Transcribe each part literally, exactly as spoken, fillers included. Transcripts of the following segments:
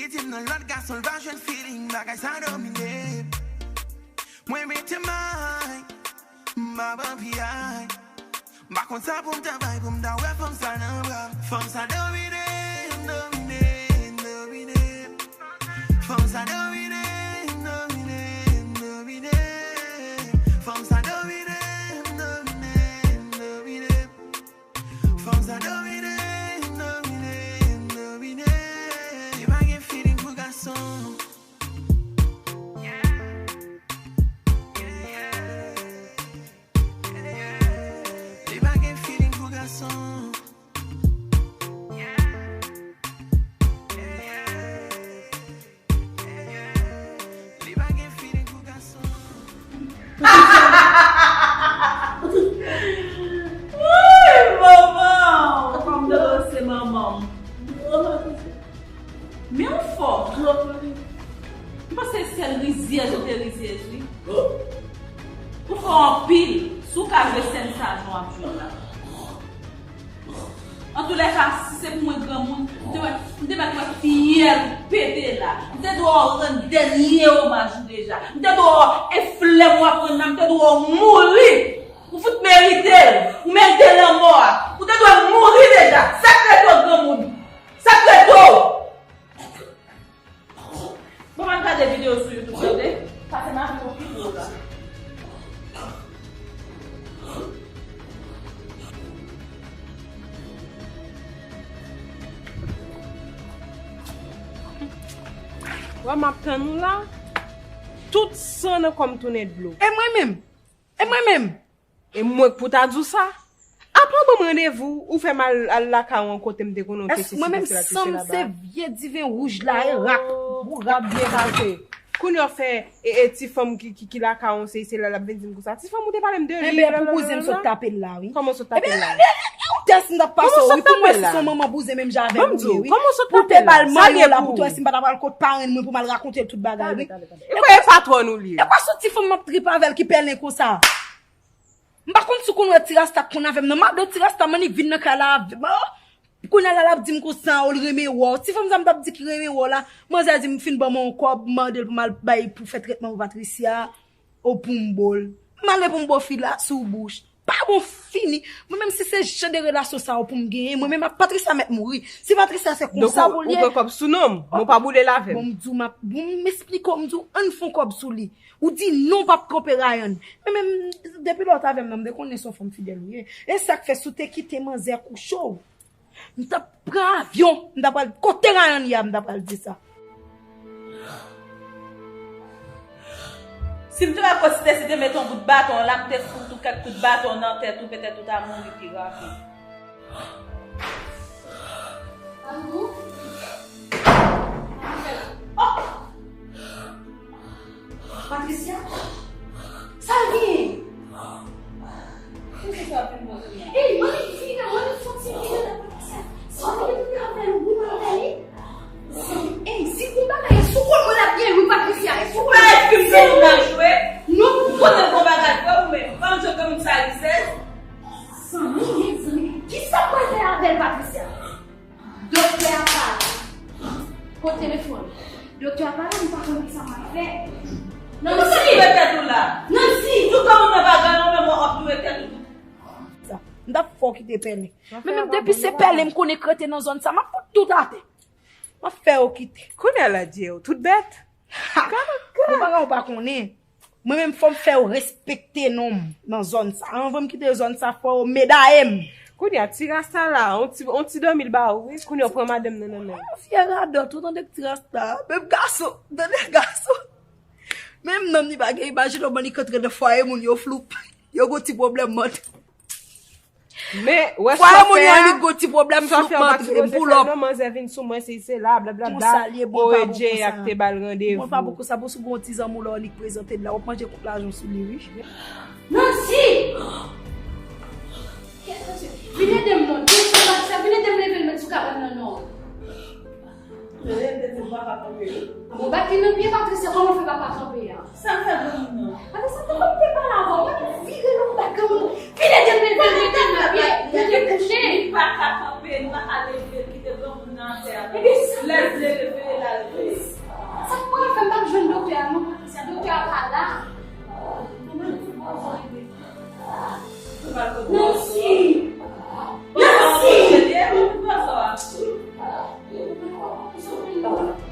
Di m nan lòt gason l va jwenn feeling, bagay sa domine. Mwen mete may, m ap anpiyay. M pa konn sa pou m ta bay, pou m ta wè fanm sa nan bra m. Fanm sa domine, domine, domine. Fanm sa domine, domine, domine. Fanm sa domine, domine, domine. Fanm sa domine, domine, domine. Li pa gen feeling pou gason. Li pa gen feeling pou gason. Li pa gen feeling pou gason. Woy, manman! Fò m te se manman m. Men ou fò. M panse sèl rizyèz ou te rizyèz, wi. Ou fò anpil. Si w ka jwe sèn sa jan w ap jwe l la. Antoulèka, si se pou mwen granmoun, m te wè, m te mèt wè fyèl pete la. M te dwe rann dènye omaj ou deja. M te dwe enfle m w ap rann la, m te dwe mouri. Ou fout merite l. Ou merite lanmò a. Ou te dwe mouri deja. Sa k rete w granmoun? Sa k rete w? Bon, m ap gade videyo sou YouTube, tande? Pase m ap fè yon videyo la. Wè, m ap tann ou la. Tout san nan kò m tounen dlo. E mwen menm? E mwen menm? E mwen k pou ta di w sa? Apa w ban m randevou, ou fè m al, al lakay ou an kote m te konnen w te sesi, mwen menm, se la, te se laba. Vye diven wouj la, e rak, gwo rak byen pase. Kounye a w fè, e, e, ti fanm ki, ki, ki lakay ou, se, se la, l ap vin di m konsa. Ti fanm ou te pale m de li, ebyen, pou kouzen m sot tape l la, wi. Kòman w sot tape l la? Ebyen, e, e, e, yon tès m t ap pase w, wi, pou m wè si se yon manman bouzen menm jan avè m ou ye, wi. Kòman w sot tape l la? Pou w te ba l manno la, pou w te wè si m pa t ap al kot parenn mwen, pou m al rakonte l tout bagay, wi. E kwa e patwòn ou li ye? E kwa se yon ti fanm m ap tripe avè l ki pèlen konsa? M pa konn si w konn wè ti rasta k konn avè m nan. M ap di w ti rasta m annik vin nan kay la avè m. Oh! Kounye a la, l ap di m konsa, oh, l renmen wè w. Ti fanm sa m t ap di ki renmen wè w la, manzè di m fin ban mwen yon kòb, m mande l pou m al bay pou fè tretman pou Patricia, oh, pou m ba w l. M ale pou m ba w fi la sou bouch. Pa bon fini. Mwen menm si se jan de relasyon sa yo pou m genyen, mwen menm ak Patricia mèt mouri. Si Patricia se konsa pou l ye. Donk ou, ou pran kòb sou non m, mwen pa boule l avè m. Bon, m di w, m ap, bon, m esplike w, m di w, ann fè yon kòb sou li. Ou di non, w p ap twonpe Ryan. Men menm, depi lè w t avè m nan, m te konnen se yon fanm fidèl ou ye. E sa k fè si w te kite manzè kouche w, m t ap pran avyon, m t ap al kote Ryan ye a, m t ap al di sa. Si m te pa konsidere si te mete yon bout baton la, m te fout ou kèk kout baton nan tèt ou, petèt ou ta mouri pi rapid. Patricia? Sa l genyen? Kisa sa ap vin pase la? Ey, mami, vin la, mami, fò ti vin la, Patricia. Sa w vin la avè l, ou vin avè li? Ey, si gon bagay, e sou kont mwen l ap gen, wi, Patricia, e sou kont mwen. Ou pa fim nan jwe? Non. Ou konnen gon bagay vre ou menm. Ban m jwe granmoun sa rizèz. Zanmi, men zanmi, kisa w pral fè avè l, Patricia? Doktè a pa la. Kot telefòn? Doktè a pa la, m pa konn kisa m ap fè. Nancy! Kòman sa ki fè tèt ou la? Nancy! Toutan ou nan bagay, ou menm w ap joure tèt ou. Sa, m t ap fè w kite pèlen. Men menm depi se pèlen m konnen k rete nan zòn sa, m ap fout tout atè. M ap fè yo kite. Kounye a la, Dieu, tout bèt. Ha! Gon bagay ou pa konnen. Mwen menm fò m fè yo respekte non m nan zòn sa. Anvan m kite zòn sa, fò yo medaye m. Kounye a, ti rasta la, on ti, on ti dòmi l ba ou, wi. Kounye a, w pran madanm nan nan men. Fye radòt, ou tande ti rasta, menm gason, tande gason. Menm non m li pa gen, imajine w ban li k antre nan fwaye moun yo floup. Yo gon ti pwoblèm mant. Men, wè sa fè a, sa fè yon pati koze, fè non, manzè vin sou mwen, se, se la, blablabla. Konsa l ye, bon, pa bon konsa. Ak te ba l randevou. Bon, pa bon konsa, bon, si w gen yon ti zanmi w la, w annik prezante l la, w ap manje kout lajan sou li, wi. Nancy! Vin ede m non, vin ede m leve l, met sou kabann nan, non. Bon, bat li nan pye, Patricia, kòman w fè papa kanpe a? Sa m fè granmoun nan? Patricia, kòman m te pale avè w? Mwen vire nan bat granmoun nan. Vin ede m leve l, mete m nan pye, mete m kouche. Li pa ka kanpe, nou pa ka leve l, kite granmoun nan atè a. Ebyen, sa. Lè l vle leve, l al leve.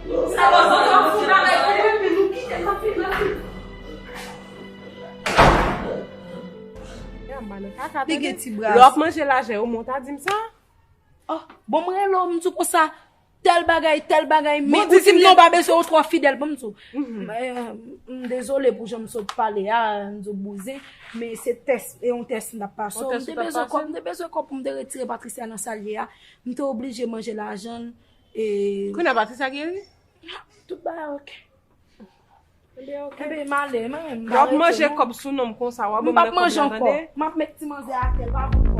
Sa va, sa va, fou la, la, epi nou kite l nan fim nan. Li gen ti bras. Lè w ap manje lajè, ou monte a di m sa? Oh, bon, m rele w, m di w konsa, tèl bagay, tèl bagay, men ou di m non, pa bezwen, ou twò fidèl, bon, m di w. M dezole pou jan m sot pale a, m di w bouzen, men se tès, e yon tès m t ap pase w. M te bezwen kòb, m te bezwen kòb pou m te retire Patricia nan sa l ye a. M te oblije manje lajan l, e kounye a Patricia geri? Tout bagay oke. Enben, m ale, mwen menm, m pa rete non. W ap manje kòb sou non m konsa, w ap ban m nan kòb la, tande? M p ap manje ankò. M ap met ti manzè atè, l pa vin ankò.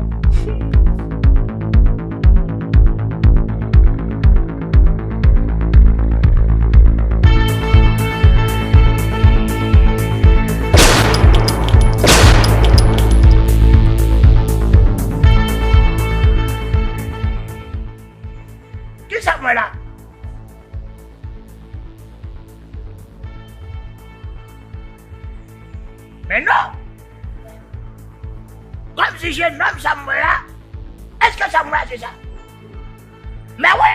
Kisa k mwen la? Men non! Kòmsi se nonm sa m wè a, èske sa m wè a se sa? Men wi!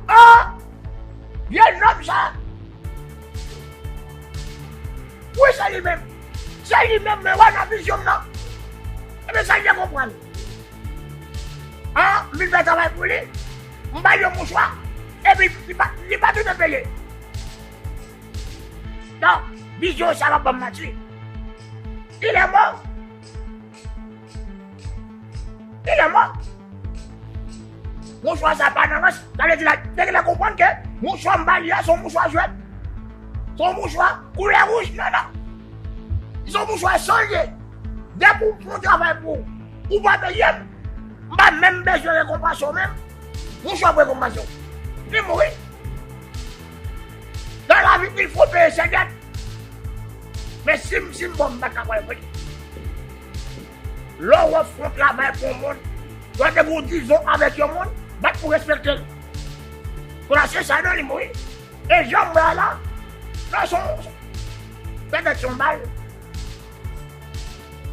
Oh! Vye nonm sa! Wi, se li menm! Se li menm mwen wè nan vizyon m nan! Ebyen, sa l te konprann? An, m vin fè travay pou li. M ba l yon mouchwa. Epi li pa, li pa tounen peye. Donk, vizyon sa va ban m manti. Il est mort. Il est mort. Mouchwa sa pa nan rans. Sa vle di la, te genlè konprann ke mouchwa m ba li a, se yon mouchwa jwèt. Se yon mouchwa koulè wouj, non, non. Se yon mouchwa san l ye. Depi w fè yon travay pou ou, ou pa peye m, m pa menm bezwen rekonpanse w menm. Mouchwa pou rekonpanse w. Li mouri. Dans la vie, il faut payer ses dettes. Men si m, si m bon, m pa ka pran yon pwen. Lè w ap fè yon travay pou yon moun, lè w te gen yon dizon avèk yon moun, bat pou respekte l. Pou la se sa non li mouri. E jan m wè a la, non, se yon, petèt se yon bal.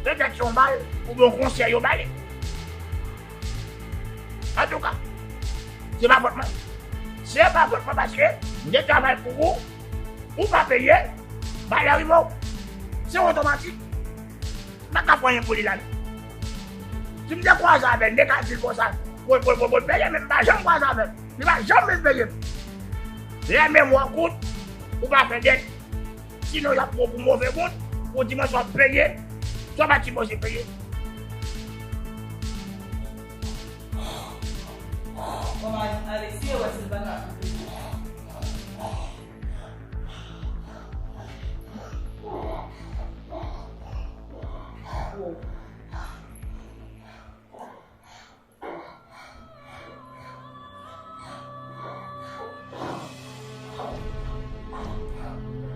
Petèt se yon bal, oubyen yon konsèy yo ba li. Antouka, se pa fòt mwen. Se pa fòt mwen paske m te travay pou ou, ou pa peye, bagay la rive w. Se otomatik. M pa ka fè anyen pou li la non. Si m te kwaze avè l, m te ka di l konsa, pou, pou, pou, pou l peye, men m pa janm kwaze avè l. Li pa janm vin peye m. Lè memwa w kout, ou pa fè dèt. Sinon, y ap pran w pou move moun, pou dimanch w ap peye, swa pa sipoze peye. Kòman Alexis wè si l pa ka.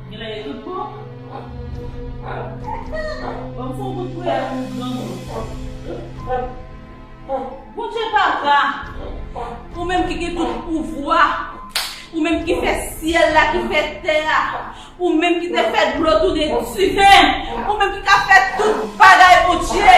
Genlè e tout bon. Ban m fè yon kout priyè pou granmoun. Bondye papa, ou menm ki gen tout pouvwa, ou menm ki fè syèl la, ki fè tè a, ou menm ki te fè dlo tounen diven, ou menm ki ka fè tout bagay, Bondye.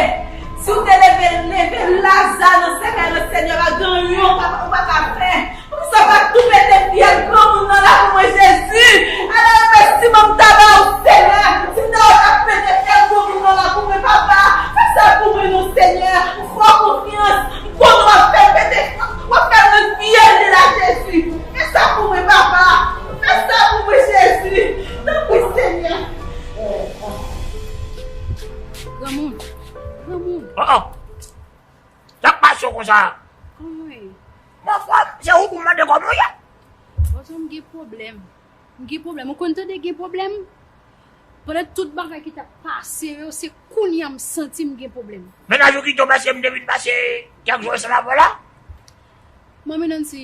Si w te leve, leve Laza nan sèkèy nan, Senyè, pa gen anyen ou pa, ou pa ka fè. Poukisa w pa tou mete fyèl granmoun nan la pou mwen, Jezi? Ala yon mèsi m ta ba ou, Senyè. Si m ta wè w t ap mete fyèl granmoun nan la pou mwen, papa, fè sa pou mwen non, Senyè. M fè w konfyans. M konnen w ap fè m mete, w ap fè mwen fyèl de la, Jezi. Fè sa pou mwen, papa. Fè sa pou mwen, Jezi. Tanpri, Senyè. Granmoun, granmoun. Oh, oh. Sa k pase w konsa? Kòman w ye? Mwen anfòm, se ou pou m mande kòman w ye. Bonjou, m gen pwoblèm. M gen pwoblèm. Ou konn tande gen pwoblèm? Pandan tout bagay ki t ap pase yo, se kounye a m santi m gen pwoblèm. Mennaj ou kite w paske m te vin pase kèk jou ansanm avè w la? Manmi Nancy,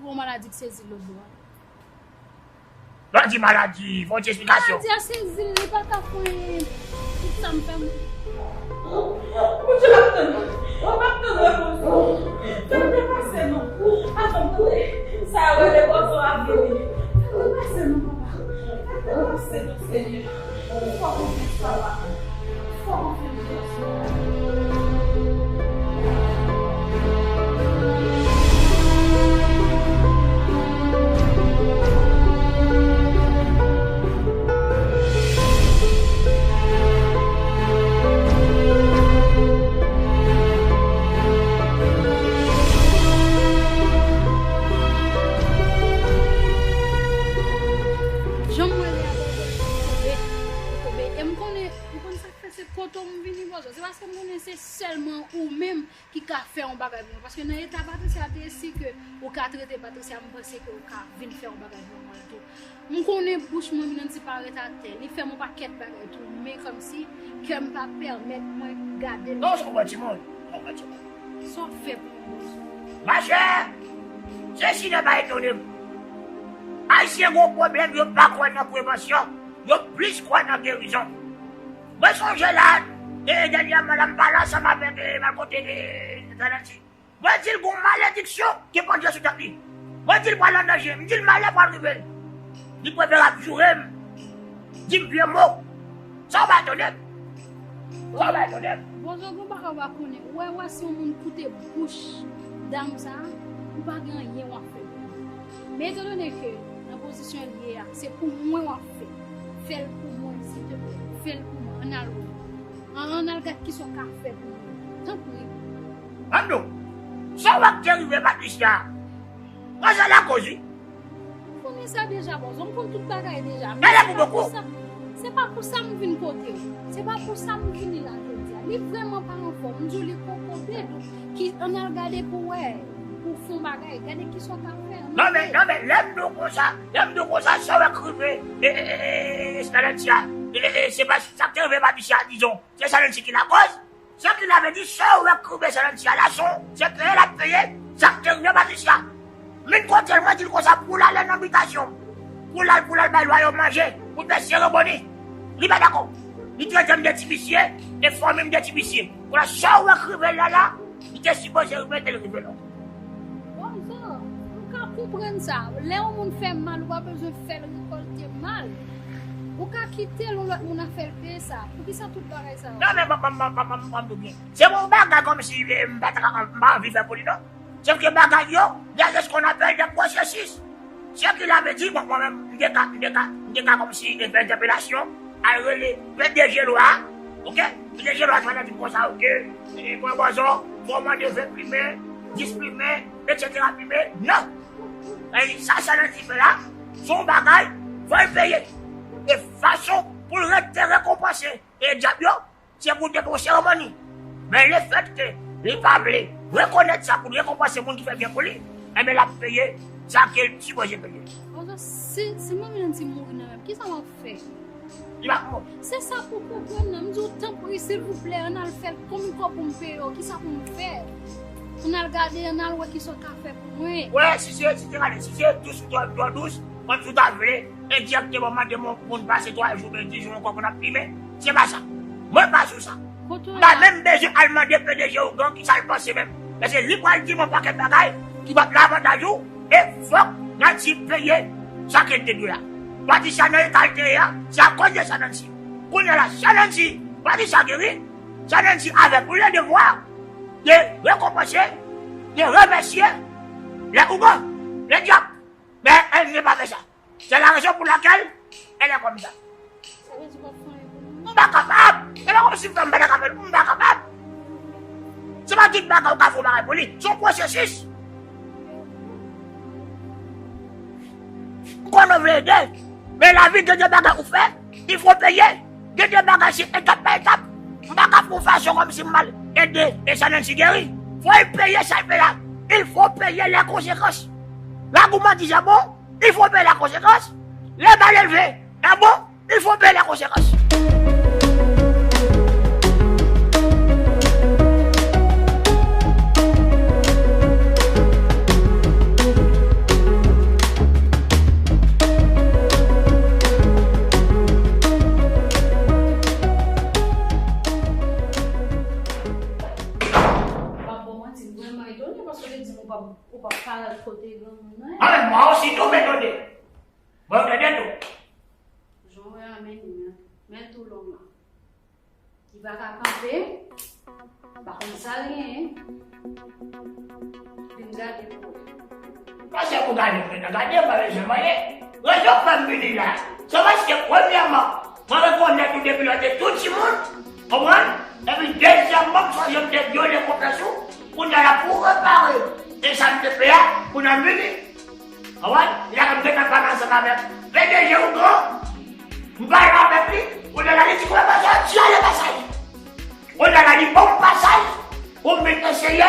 yon maladi k sezi l lòtbò a. Lè w di maladi, fè yon ti esplikasyon. Maladi a sezi l, li pa ka fè anyen. Tout sa m fè, m. Bondye, m ap tann, m ap tann repons ou. Fè l depase nou. Atann, tande. Sa yo rele pòzon ap vini. Fè l depase nou, papa. Fè l depase nou, Senyè. Fè w konfyans, papa. Fè w konfyans. Bagay pou mwen, paske nan eta Patricia te si ke ou ka trete Patricia, m panse ke ou ka vin fè yon bagay pou mwen tou. M konnen bouch mwen, Minandy pa ret atè. Li fè m yon pakèt bagay tou, men kòmsi kè m pa pèmèt mwen gade l. Non, se yon bon timoun. Se yon bon timoun. Sa w fè pou mwen, Bozo? Machè, se si nan pa etone m. Ayisyen gen yon pwoblèm, yo pa kwè nan prevansyon, yo plis kwè nan gerizon. Mwen sonje la, e, dènyèman la, m pale ansanm avèk, e, m al kote, e, Talanti. Mwen di l gon malediksyon ki pandye sou tèt li. Mwen di l pral an danje. M di l malè pral rive l. Li prefere ap joure m, di m vye mo. Sa w pa etone m? Sa w pa etone m? Bozo, gon bagay w pa konnen. Ou wè, wè, si yon moun koute bouch dam sa, ou pa gen anyen w ap fè. Men etandone ke nan pozisyon l ye a, se pou mwen w ap fè. Fè l pou mwen, silteplè. Fè l pou mwen. Ann al wè. An, ann al gad kisa w ka fè pou mwen. Tanpri. Ann nou, sa w wè k te rive Patricia? Manzè lakoz, wi. M konnen sa deja, Bozo. M konn tout bagay deja. Men se pa pou sa, se pa pou sa m vin kote w. Se pa pou sa m vini la jodi a. Li vrèman pa anfòm. M di w li kokobe. Ki, ann al gade pou wè. Pou fon bagay. Gade kisa w ka fè. Non, men, non, men, lè m di w konsa, lè m di w konsa, sa w wè k rive, e, e, e, e, Talanti a, e, e, e, se pa sa k te rive Patricia, dizon, se Talanti ki lakoz. Sa ki la vle di, sa w wè k rive Talanti a la, se, se peye l ap peye sa k te rive Patricia. Min kote l, mwen di l konsa pou l ale nan bitasyon, pou l al, pou l al bay lwa yo manje, pou l fè seremoni. Li pa dakò. Li trete m de ti visye, e fanmi m de ti visye. Kounye a, sa w wè k rive l la la, li te sipoze rive, te rive non. Bozo, m ka konprann sa. Lè yon moun fè mal, ou pa bezwen fè l rekòlte mal. Ou ka kite l, yon lòt moun a fè l peye sa. Poukisa tout bagay sa yo? Non, men, ban, ban, ban, ban, ban, ban m di w byen. Se yon bagay kòmsi, eh, m pa ta ka, m pa anvi fè pou li, non. Sèf ke bagay yo, y a ce qu'on appelle des processus. Se ki la vle di, bon, mwen menm, m te ka, m te ka, m te ka kòmsi fè entèpelasyon, al rele P D G lwa a, oke? P D G lwa a, sa vle di konsa, oke? E mwen, Bozo, fò w mande ven plimen, dis plimen, etsetera plimen, non! E sa, sa nan di fè la, se yon bagay, fò l peye. E fason pou l rete rekonpanse, e dyab yo, se pou te fè yon seremoni. Men lefètke li pa vle rekonèt sa pou l rekonpanse moun ki fè byen pou li, enben, l ap peye sa ke l sipoze peye. Bozo, si, si manmi Nancy mouri nan menm, kisa w ap fè? Li pa mouri. Se sa pou konprann nan. M di w, tanpri, silvouplè, ann al fè l konbyen kòb pou m peye w, kisa pou m fè? Ann al gade, ann al wè kisa w ka fè pou mwen. Wè, si se, si se, gade, si se dous, dò, dò dous, kòmsi w ta vle endirèkteman mande moun pase twa jou, oubyen dis jou ankò pou n ap plimen. Se pa sa. Mwen pa sou sa. M pa menm bezwen al mande P D G Ougan kisa l panse menm. Paske li pral di m yon pakèt bagay ki p ap nan avantaj ou, e fòk Nancy peye sa ke l te dwe a. Patricia nan eta l te ye a, se akoz de sa Nancy. Kounye a la, sa Nancy, Patricia geri, sa Nancy avè pou le devwa de rekonpanse, de remèsye le Ougan, le dyab. Men, elle ne pas fait ça. C'est la raison pour laquelle elle est comme ça. Sa vle di w p ap fè anyen pou li? M pa kapab. Se pa kòmsi m fè m pa ta ka fè l. M pa kapab. Se pa tout bagay ou ka fè yon bagay pou li. Se yon pwosesis. M konnen w vle ede. Men lavi gen de bagay ou fè, il faut payer. Gen de bagay se etap pa etap. M pa ka fè yon fason kòmsi m mal ede e sa Nancy geri. Fò l peye sa l fè la. Il faut payer les conséquences. La goumandise est bon. Il faut payer la conséquence. Les mal élevés est bon. Il faut payer la conséquence. Ou p ap ban manti, m vrèman etone paske w te di m ou p ap, ou p ap parèt kote granmoun nan. Ah, mais moi aussi, tout m'étonne. Bon, tande tou. Jan w wè a, men li, men, men tou long la. Li pa ka kanpe, m pa konn sa l genyen. Vin gade pou wè. Pase pou gade, men gade, m pa bezwen manyen. Rezon k fè m vini la, se paske, premyèman, mwen rekonèt ou depi lè w te tou timoun, konprann? Epi, dezyèmman, m sonje m te vyole konfyans ou, kounye a la pou repare e sa m te fè a, kounye a m vini. Konprann? Lè m te nan pale ansanm avèk P D G Ougan, m pale avèk li, kounye a la li di, "Kòman sa, ti ale pasaj?" Kounye a la li ban m pasaj pou m vin eseye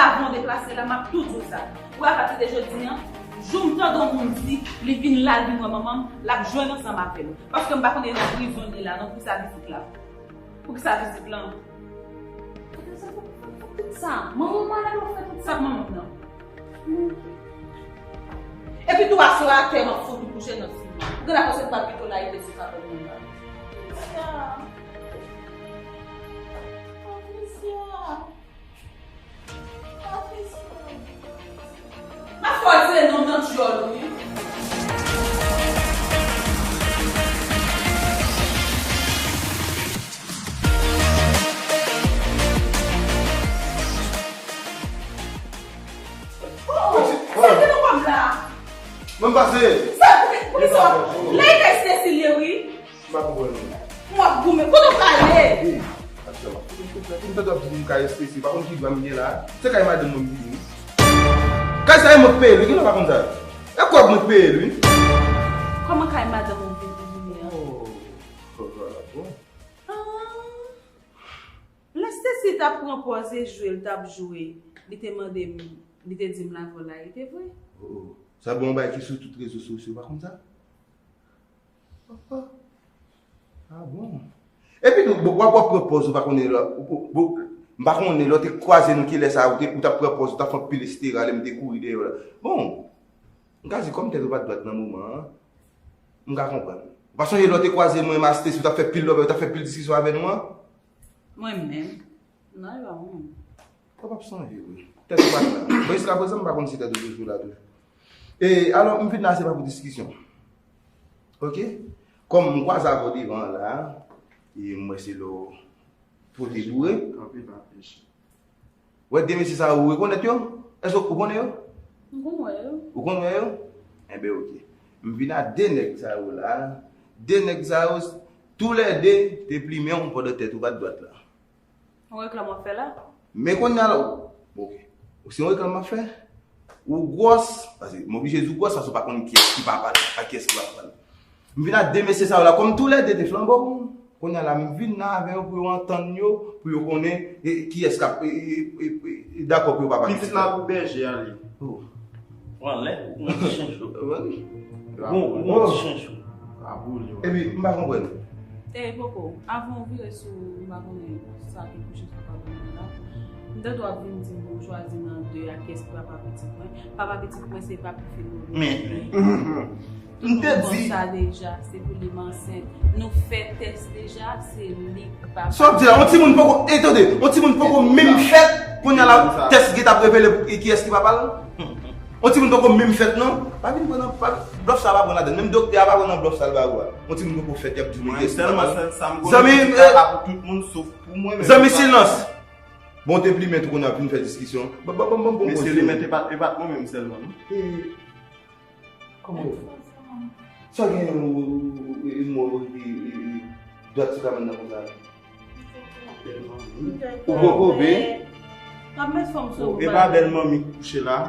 avan w deplase la, m ap toujou di w sa. Ou wè, apati de jodi a, jou m tande yon moun di li vin la, l vin wè manman m, l ap jwenn ansanm avè m. Paske m pa konnen nan prizon li ye la, non, poukisa vizit la. Poukisa vizit lan? Fè tout sa. Manman malad, w ap fè tout sa pou manman m nan. Epi tou, aswè atè, m ap fout ou kouche nan ti. Ou gen la fòs pa pito la, ide sou sa pou mwen la. Patricia. Patricia. Patricia. M ap fè w tire non m nan dyòl, wi. Oh, oh, sa ki nan kòb la? Mwen pase. Sa, poukisa, poukisa w ap, lè kay Stacy li ye, wi. M pa konprann ou. M ap goumen. Kote w prale? Ey, atè, m ap kote m kote. M tande w ap di m kay Stacy, pa konn ki dwa m gen la. Se kay madanm mwen m vini. Kay sa e mwen k peye l, wi, genlè w pa konn sa. E kòb mwen k peye l, wi. Kòman kay madanm ou vin, ou vini an? Oh, bon. Ah. Lè Stacy t ap pran pòz e jwe l t ap jwe, li te mande m, li te di m lavi w la rete vre. Oh, oh. Sa bon, yon bagay ki sou tout rezo sosyo, pa konn sa? Papa. Ah bon. Epi tou, bon, w ap, w ap pran pòz, ou pa konnen lè, ou, ou, bon, m pa konnen lè w te kwaze nou kilè sa, ou te, ou t ap pran pòz, ou t ap fè anpil estera, lè m te kouri dèyè w la. Bon, m ka di kòm tèt ou pa t dwat nan moman an, m ka konprann. Ou pa sonje lè w te kwaze mwen, Mastes, ou t ap fè pil lòbèy, ou t ap fè pil diskisyon avè nou an? Mwen menm? Non, e pa mwen menm. Ou p ap sonje, wi. Tèt ou pa t la. Bon, jiska prezan, m pa konn si tèt ou toujou la tou. E, alò, m vin la, se pa pou diskisyon. Oke? Kòm m kwaze avè w devan an la, e m wè se lè w pote boure. Kanpe pa pèche. Wè, de mesye sa yo, ou rekonèt yo? Èske ou konnen yo? M konn wè yo. Ou konn wè yo? Enben, oke. M vin a de nèg sa yo la. De nèg sa yo, Toulède te plimen w pandan tèt ou pa t dwat la. Yon reklam w ap fè la? Men kounye a la, ok. Se yon reklam m ap fè? Ou gwòs, paske m oblije di w gwòs, paske w pa konn kiyès ki papa l, ak kiyès ki pa papa l. M vin ak de mesye sa yo la, kòm toulède te flanbo bon, kounye a la, m vin la avè yo pou yo antann yo, pou yo konnen, e, kiyès k ap, e, e, e, e, e, dakò pou yo pa pale. Pitit la pou bèje a li. Oh. Ou anlè, ou yon ti chen cho. Bon, ou yon ti chen cho. Epi, m pa konprann. E, Koko, avan w vire sou, m pa konnen sa ki kouche sou papa mwen la. M tande w ap vin di m pou m chwazi nan de a kiyès ki papa pitit mwen. Papa pitit mwen se papi Filolo. Men, m te di sa deja, se pou li m ansent. Nou fè tès deja, se li ki papa. Sa w di la, yon timoun poko, e tande, yon timoun poko menm fèt, kounye a la, tès gentan ap revele pou ki, kiyès ki papa l. Yon timoun poko menm fèt non. Pa vin pran nan, pa, blòf sa pa pran ladann. Menm doktè a pa pran nan blòf sa l ba ou a. Yon timoun poko fèt, y ap di w li gen sèlman sèl sa m konnen. Zanmi, ki papa pou tout moun, sof pou mwen menm. Zanmi, silans. Bon, te plimen tou kounye a vin fè diskisyon. Ban, ban, ban, ban, ban, mesye, plimen e pa, e pa t mwen menm sèlman non. E, kòman yo? Sa gen yon, yon, yon, yon, yon, dwat sou kabann nan konsa? Ou poko be? Ap met fanm sou ou. E pa bèl manmi k kouche la.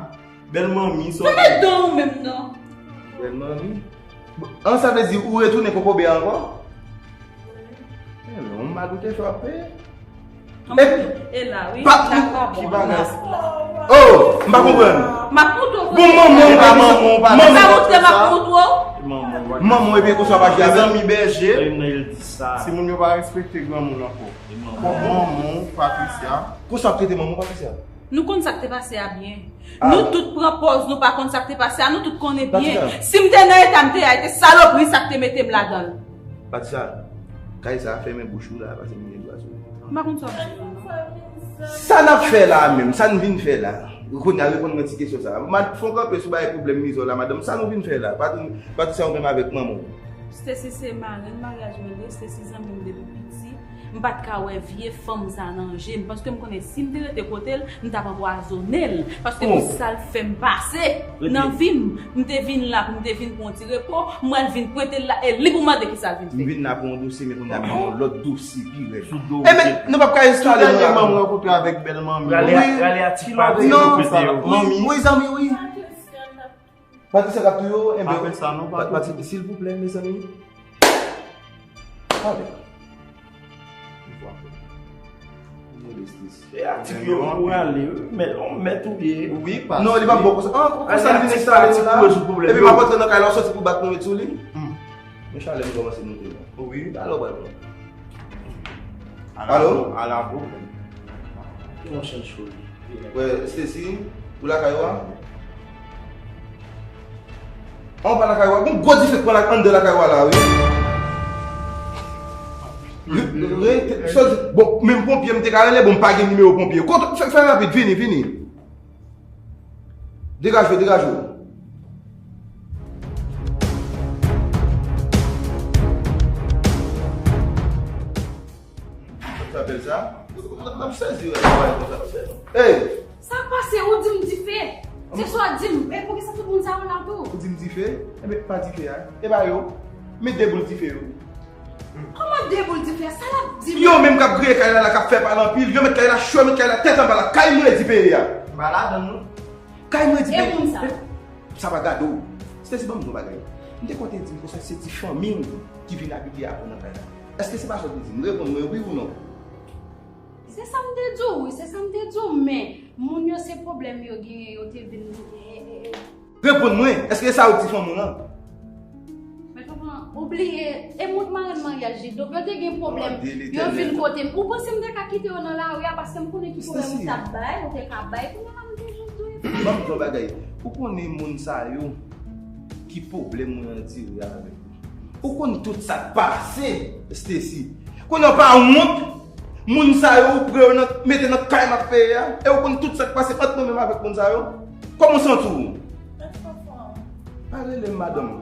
Bèl manmi, sa w di? Fè don ou menm non. Bèl manmi? An, sa vle di ou retounen kokobe ankò? E, men, yon mal ou te fè w ap peye. E la, wi, pa, ki bagay? Oh, m pa konprann. M ap montre w. Bon, manman, ou pa manman, ou pa manman. Sa montre, m ap montre w. Manman, epi konsa pa di avè zanmi bèje. Si moun yo pa respekte granmoun ankò. Manman, Patricia. Konsa ap trete manman Patricia? Nou konn sa k te pase a byen. Nou tout pran pòz nou pa konn sa k te pase a, nou tout konnen byen. Si m te nan eta m te a, e te salopri sa k te mete m ladan l. Patricia, kay sa a fèmen bouch ou la, paske m gen dwa sou ou. M pa konn sa w ap di. Sa n ap fè la a menm, sa n vin fè la a? Kounye a reponn mwen ti kesyon sa a. M ap fè yon kanpe sou bagay pwoblèm mizò la, madanm. Sa nou vin fè la? Patricia, ou menm avèk manman w. Stacy se marenn maryaj mwen ye, Stacy zanmi m depi piti. M pa t ka wè vye fanm sa nan je m, paske m konnen si m te rete kote l, m t ap anpwazonnen l, paske pou sa l fè m pase nan vi m, m te vin la pou m te vin pran yon ti repo, m pral vin pwente l la, e li pou mande kisa l vin fè. M vin la pou yon dosye, men kounye a m gen yon lòt dosye pi rèd. Enben, nou p ap ka enstale nou la. Tout dènye manm rankontre avèk bèl manmi. Prale a, prale a ti pati pou kote yo. Wi, zanmi, wi. Patricia k ap touye w, enben. Pa fè sa non, pa touye. Silvouplè, mezanmi. Ale. Yon fwa ankò. Yon lespri. E aktif yo pou ale, wi. Men, on mèt ou ye. Wi, pa. Non, li pa bon konsa. An, konsa li vin enstale nou la. Epi m ap antre nan kay la, w soti pou bat nou met sou li. Men chalè m kòmanse monte la. Wi. Alò, pral pran. Alo? Ala pwoblèm. Ki yon chen cho li. Wè, Stacy, ou lakay ou a? An, pa lakay ou a. Gon gwo dife k pran anndan lakay ou a la, wi. Rete, sa di, bon, menm ponpye m te ka rele, bon, m pa gen nimewo ponpye. Kote, fè, fè rapid, vini, vini. Degaje w, degaje w. Sa bèl sa? M ap sezi wè sa konsa. Ey! Sa k pase? Ou di m dife. Se sa w di m. E poukisa tout moun sa yo la tou? Ou di m dife? Enben, pa dife a. E pa yo. Met de boul dife yo. Kòman de boul dife a? Sa l ap di m? Yo menm k ap griye kay la la, k ap fè pale anpil. Yo met kay la cho, yo met kay la tèt anba la. Kay m redi peye a. M pa ladann non. Kay m redi peye. E moun sa? Sa pa gade w. Stacy, ban m di w yon bagay. M te konn te di m konsa se ti fanmi w ki vin abite avè w nan kay la. Èske se pa sa w te di m? Reponn mwen wi ou non. Se sa m te di w, wi, se sa m te di w, men moun yo se pwoblèm yo genyen, yo te vin, e, e, e. Reponn mwen, èske se sa ou di fanm ou lan? Men konprann, ou bliye, e moun marenn maryaj li, donk yo te gen pwoblèm, yo vin kote m. Ou panse m te ka kite yo nan lari a, paske m konnen ki pwoblèm ou t ap bay, ou te ka bay, kounye a la m te jis di w. Ban m di w yon bagay, ou konnen moun sa yo ki pwoblèm mwen andire avèk yo. Ou konn tout sa k pase, Stacy. Kounye a w pa wont, moun sa yo ou pran yo nan, mete nan kay m ap peye a. E ou konn tout sa k pase ant mwen menm avèk moun sa yo. Kòman w santi w? Pa rele m madanm.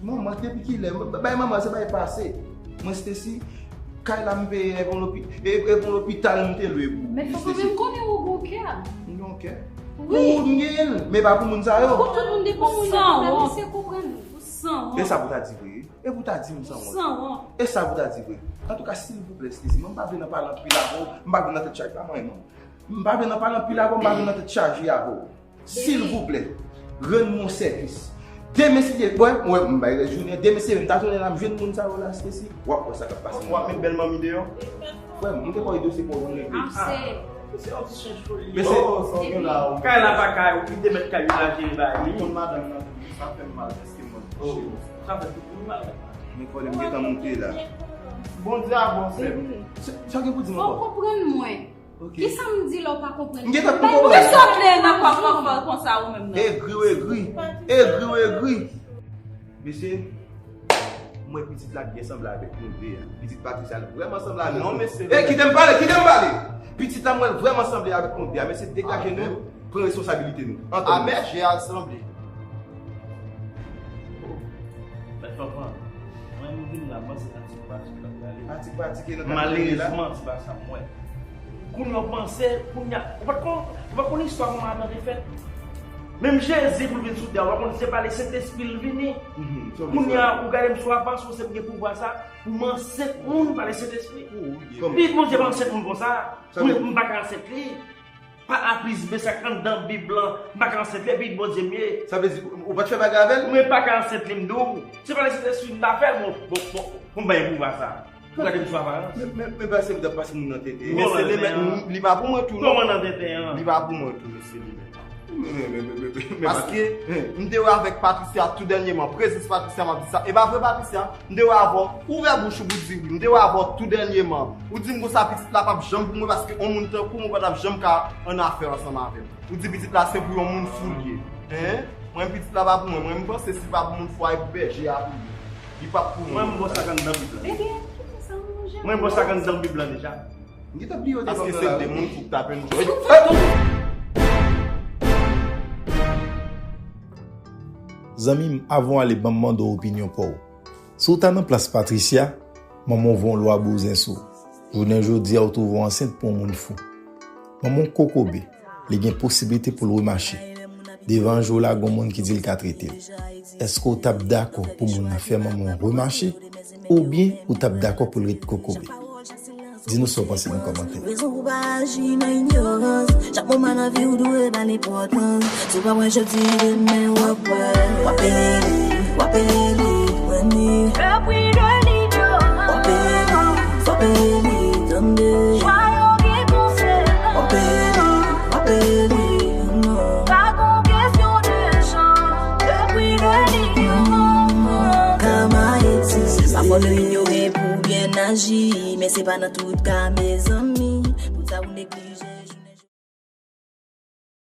Manman, depi kilè? Bay manman, se bay pase. Mwen, Stacy, kay la m peye, e pou lopi-, e, e pou lopital m te lwe pou. Men fòk ou menm konnen ou gon kè. M gon kè. Wi. Pou ou m genyen l, men pa pou moun sa yo. Pou tout moun depi moun yo, mesye konprann. Sanwont. E sa pou ta di vre. E pou ta di m sanwont. Sanwont. E sa pou ta di vre. Antouka, silvouplè, Stacy, mwen m pa vle nan pale anpil avè w, m pa vle nan tèt chaje, pa manyen non. M pa vle nan pale anpil avè w, m pa vle nan tèt chaje avè w. Silvouplè, rann mwen sèvis. Demen si Dye, wè, wè, m bay rès jounen, demen si Dye, m ta tounen la, m jwenn moun sa yo la, Stacy, w ap wè sa k ap pase. W ap met bèl manmi deyò? Frè m, m te kwè dosye pou w vin regle. Ap se. Se yon ti chenj foli. Men se Oh, sa w gen la, ou. Kay la pa kay ou, li te mèt kay li la jere bagay li. Konn madanm nan, sa fè m mal, èske mwen Oh, sa fè tout moun mal. Men kòlè m gentan monte la. Bondye avanse. Sa gen pou di m ankò? Fò w konprann mwen. Ok. Kisa m di la w pa konprann? M gentan konprann. Kisa w ap pleye nan kòkòkò konsa ou menm nan? Egri w egri. Egri w egri. Mesye, mwen pitit la byen sanble avèk nou de a. Pitit Patricia l vrèman sanble avèk nou. Non, mesye. Ey, kite m pale, kite m pale. Pitit la mwen vrèman sanble avèk nou de a. Mesye, degaje nou, pran responsabilite nou. Antann nou. Amè, je al sanble. Mèt Fanfan, mwen m vin la, mwen se Pratik, pratik, l ap prale. Pratik, pratik, e nan ka prale la. Malerezman, se pa sa m wè. Kounye a w panse, kounye a, ou pa t konn, ou pa t konn istwa kòman Adan te fèt. Menm Jezi pou l vin sou tè a, ou pa konn se pa Lesentespri l vini. Mhm, sa w vle Kounye a, ou gade m sou apasyon, se m gen pouvwa sa, pou m ansent moun pa Lesentespri. Wi, Bondye pa ansent moun konsa. Mwen, m pa ka ansent li. Pa A plis B, sa k anndan Bib lan, m pa ka ansent li, epi Bondye m ye. Sa vle di, ou pa t fè bagay avè l? Mwen pa ka ansent li, m di w. Se pa Lesentespri m ta fè l, bon, bon, bon, pou m bay pouvwa sa. Ou gade m sou aparans. Men, men, men pase m t ap pase moun nan tenten. Men se demen, li pa pou mwen tou, non. Kòman nan tenten an? Li pa pou mwen tou, mesye, li menm. Men, men, men, men, men, men, Paske, men, m te wè avèk Patricia tou dènyèman, prezans Patricia, m ap di sa. E pa vre, Patricia? M te wè avè w, ouvè bouch ou pou di wi. M te wè avè w tou dènyèman. Ou di m konsa pitit la p ap janm pou mwen paske yon moun tankou mwen pa t ap janm ka annafè ansanm avè m. Ou di pitit la se pou yon moun fou l ye. Hein? Mwen pitit la pa pou mwen. Mwen m panse si l pa pou moun fou a, e pou bèje a pou li. Li p ap pou mwen. Mwen m bon sa k anndan Bib la. Ebyen, kite sa, manje. Mwen m bon sa k anndan Bib la deja. M gentan bliye w te Paske se de moun ki t ap enjoy. Zanmi m, avan w ale, ban m mande w opinyon pa w. Si w ta nan plas Patricia, manman w voye yon lwa bouzen sou w. Jounen jodi a, w twouve w ansent pou yon moun fou. Manman w kokobe, li gen posiblite pou l remache. Devan je w la, gen yon moun ki di l ka trete l. Èske w t ap dakò pou moun nan fè manman w remache? Oubyen ou t ap dakò pou l ret kokobe? Di nou sa w panse nan kòmantè. Rezon pou pa aji nan inyorans. Chak moman nan vi w dwe ba l enpòtans. Si w pa wè jodi, demen w ap wè. W ap peye li, w ap peye li, w ap peye li. Le prix de l'ignorance. W ap peye li, w ap peye li, tande. Chwa yo gen konsekans. W ap peye li, w ap peye li, non. Pa gon kesyon de chans. Le prix de l'ignorance. Karma egziste. Pafwa w inyore pou byen aji, men se pa nan tout ka, mezanmi. Pou sa ou neglije.